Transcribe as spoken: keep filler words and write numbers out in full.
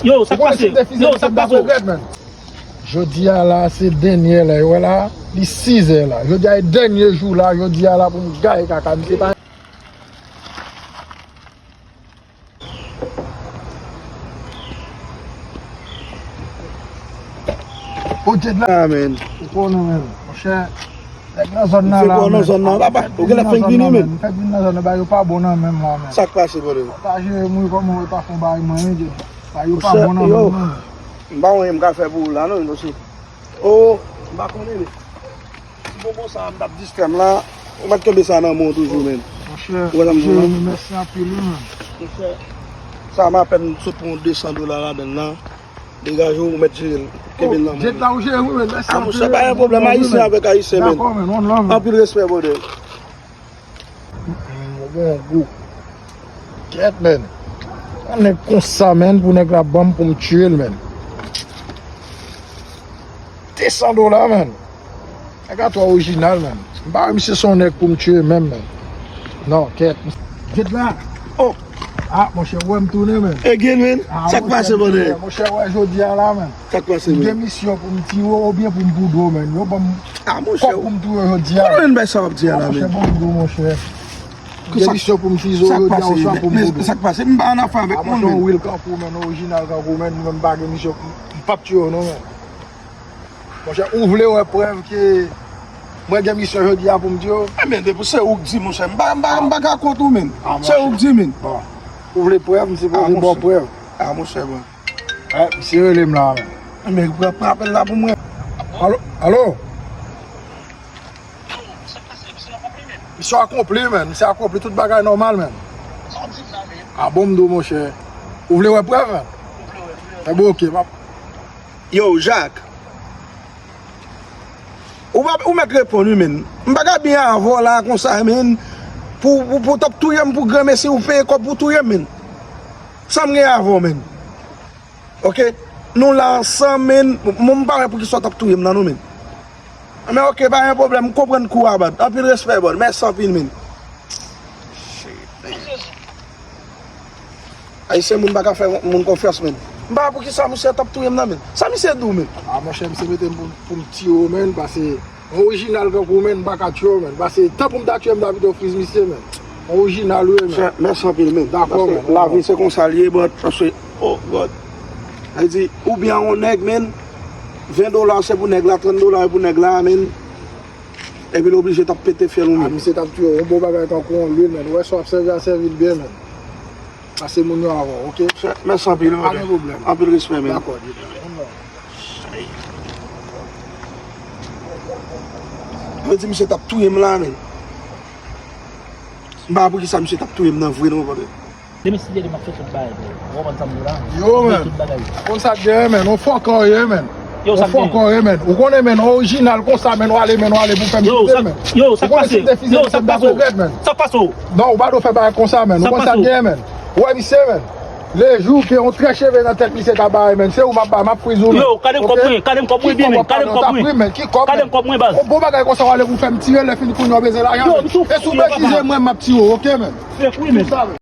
Yo, sa k pase? Yo, sa k pase? Jodi a la, se dènye lè, wè la, li sizè la. Jodi a, e dènye jou la, jodi a la pou m gaye kaka, misye pa. O Djed la, men. Ou konnen, men. Monchè, nèg nan zòn nan la, men. Zòn nan, papa. Ou genlè fenk vini, men. Fèk vin nan zòn nan, ba yo pa bon nan menm la, men. Sa k pase, brother? Pataje, mwen, kòman ou pa fon bay mwen, Djed? Ba yo pa bon nan menm, non. M pa wè m ka fè pou ou la, non, men. Oh, m pa konnen, men. Ti bonbon sa a, m t ap distrè m la. Ou mèt kenbe sa nan men w toujou, men. Monchè, ou wè sa m di w la? Mèsi anpil, wi, men. Monchè, sa a m apèn sot pran de san dola ladan l la. Degaje w, ou mèt jere l. Kenbe l nan men w. Jet la, ou jere, wi, men. Mèsi anpil, men. Ah, monchè, pa gen pwoblèm, Ayisyen avèk Ayisyen, men. Dakò, men. One love, men. Anpil respè, brother. Ou gen yon gou. Kèt, men. Yon nèg konsa, men, pou nèg la ban m pou m tiye l, men. De san dola, men. Nèg la twò orijinal, men. M pa wè misye se yon nèg pou m tiye menm, men. Non, kèt. Jet la. Oh. Ah, monchè, ou wè m tounen, men. Again, men. Sa k pase, brother? Monchè, wè jodi a la, men. Sa k pase, men? M gen misyon pou m tiye w oubyen pou m boule w, men. Yo ban m kòb pou m touye w jodi a. Konnen bay sa w ap di a la, men. Monchè, bon, monchè. M gen misyon pou m tiye w jodi a oswa pou m boule w. Sa k pase? M pa annafè avèk moun, men. Ou wil kankou, men, orijinal kankou, men. Mwen, m pa gen misyon, m p ap tiye w, non, men. Monchè, ou vle wè prèv ke mwen gen misyon jodi a pou m di yo? Ebyen, depi se ou k di, monchè, m pa, m pa, m pa ka kont ou, men. Se ou k di, men. Bon. Ou vle prèv, m sipoze ba w prèv. Ah, monchè, bon. Eh, misye rele m la, men. Men, pran, pran apèl la pou mwen. Alo, alo? Misyon akonpli, men. Misyon akonpli, tout bagay nòmal, men. Ah, bon, m di w, monchè. Ou vle wè prèv, men? Ebyen, oke, m ap Yo, Jak. Ou pa, ou mèt reponn, wi, men. M pa ka byen avè w la konsa, men. Pou, pou, pou w t ap touye m pou granmesi, ou peye kòb pou touye m, men. Sa m gen avè w, men. Oke? Nou la ansanm, men. M, m pa wè poukisa w t ap touye m nan, non, men. Men oke, pa gen pwoblèm, m konprann kou a, bad. Anpil respè, bad. Mèsi anpil, men. Ayisyen, moun pa ka fè moun konfyans, men. M pa wè poukisa misye t ap touye m nan, men. Sa misye di w, men? Ah, monchè, misye mete m pou, pou m tiye w, men, paske yon orijinal kankou w, men, m pa ka tiye w, men. Paske tan pou m ta tiye w, m ta pito friz misye, men. Yon orijinal, wi, men. Chè, mèsi anpil, men. Dakò, men. Lavi se konsa l ye, bad. Paske, oh, God. Sa vle di, oubyen yon nèg, men, ven dola se pou nèg la, trant dola pou nèg la, men. Epi l oblije t ap pete fyèl ou menm. Ah, misye t ap tiye w. Yon bon bagay tankou yon lwil, men. Ou wè sa w ap sèvi a, sèvi l byen, men. Pase moun yo avan w, oke? Mèsi anpil, brother. Pa gen pwoblèm. Anpil respè, men. Dakò, Djed. Yo di misye t ap touye m la, men. M pa wè poukisa misye t ap touye m nan vre, non, brother. Demen si Dye vle, m ap fè tout bagay pou ou. Ou konprann sa m di w la? Yo, men. Tout bagay. Ou konn sa k genyen, men. Ou fòkè w ye, men. Yo, sa k genyen? Ou fòkè w ye, men. Ou konnen, men, orijinal konsa, men, ou ale, men, ou ale pou fè m kite, men. Yo, sa k pase? Yo, sa k pase? Sa k pase? Non, ou pa dwe fè bagay konsa, men. Ou konn sa k genyen, men. Ou wè misye, men. Le jou ke yon trè cheve nan tèt misye ta bay, men, se ou m ap bay, m ap friz ou, men. Yo, kale m kòb mwen, kale m kòb mwen byen, men. Kale m kòb mwen. Ki kòb, papa? Kale m kòb mwen, baz. Yon bon bagay konsa w ale pou fè m tiye, lè fini kounye a w bezwen lajan. Yo, m sou fè, papa. E si w betize mwen, m ap tiye w, oke, men? Fèk wi, men. Sa, men.